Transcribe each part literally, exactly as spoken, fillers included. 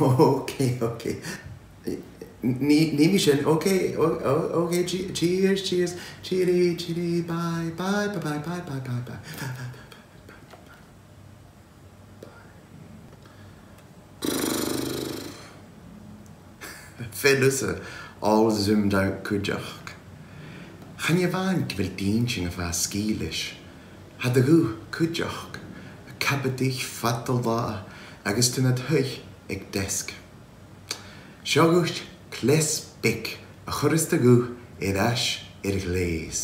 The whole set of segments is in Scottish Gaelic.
Ok, ok. Nì, nì mi sin. Ok, o-, o-, ok, che-, cheers, cheers. Cheery, cheery, bye, bye, bye, bye, bye, bye, bye. Feumaidh tusa all zoomed out cuideachd. Chan e a-mhàin gu bheil d' inntinn a' fàs sgìth leis. Tha do ghuth cuideachd a' cabadaich fad an latha agus tu nad shuidhe aig deasg. Seo dhut cleas beag a chuireas do ghuth air ais air ghleus.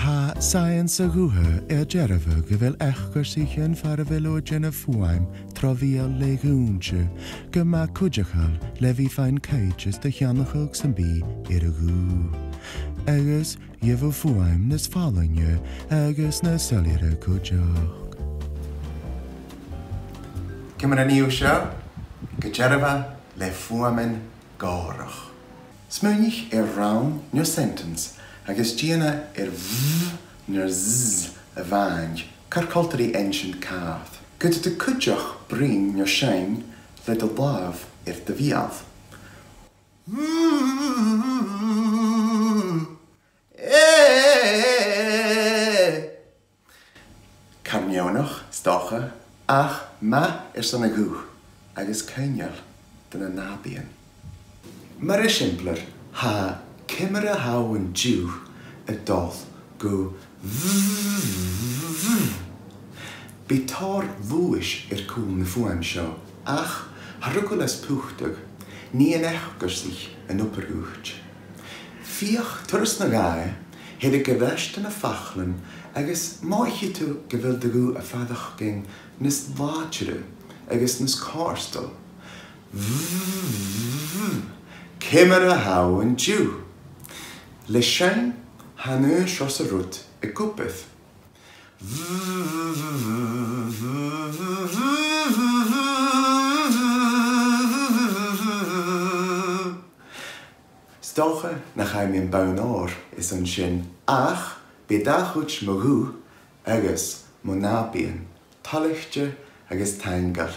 Tha saidheans a' ghutha a' dearbhadh gu bheil eacarsaich far a bheil thu a' dèanamh fuaim tro bheul le dhùinte gu math cuideachail le bhith a' faighinn cuidhteas de theannachadh sam bith air a' ghuth. Agus gheibh thu fuaim nas fallaine agus nas soilleire cuideachd. Ciamar a nì thu seo? Gu dearbha le fuaimean gòrach. Smaoinich air rann no sentence agus dèan e air bh no z a-mhàin, car coltach ri einnsean càr. Gun tèid thu cuideachd bruidhinn no seinn le do làmh air do bheul. Car neònach, 's dòcha, ach math airson a' ghuth agus coibhneil do na nàbaidhean. Mar eisimpleir, tha ciamar a tha thu an-diugh a' dol gu v. Bidh tòrr luais air cùl na fuaim seo, ach tha rugadh leis putadh, nì an eacarsaich an obair dhut. Feuch turas no dhà e, thèid air ais do na faclan agus mothaich thu gu bheil do ghuth a' faireachdainn nas làidire agus nas cofhurtail. Ciamar a tha thu an-diugh? Le seinn, tha an aon seòrsa rud ag obair. 'S dòcha nach fhaigh mi am bonn òir airson sin, ach bidh dà chuid mo ghuth agus mo nàbaidhean toilichte agus taingeil.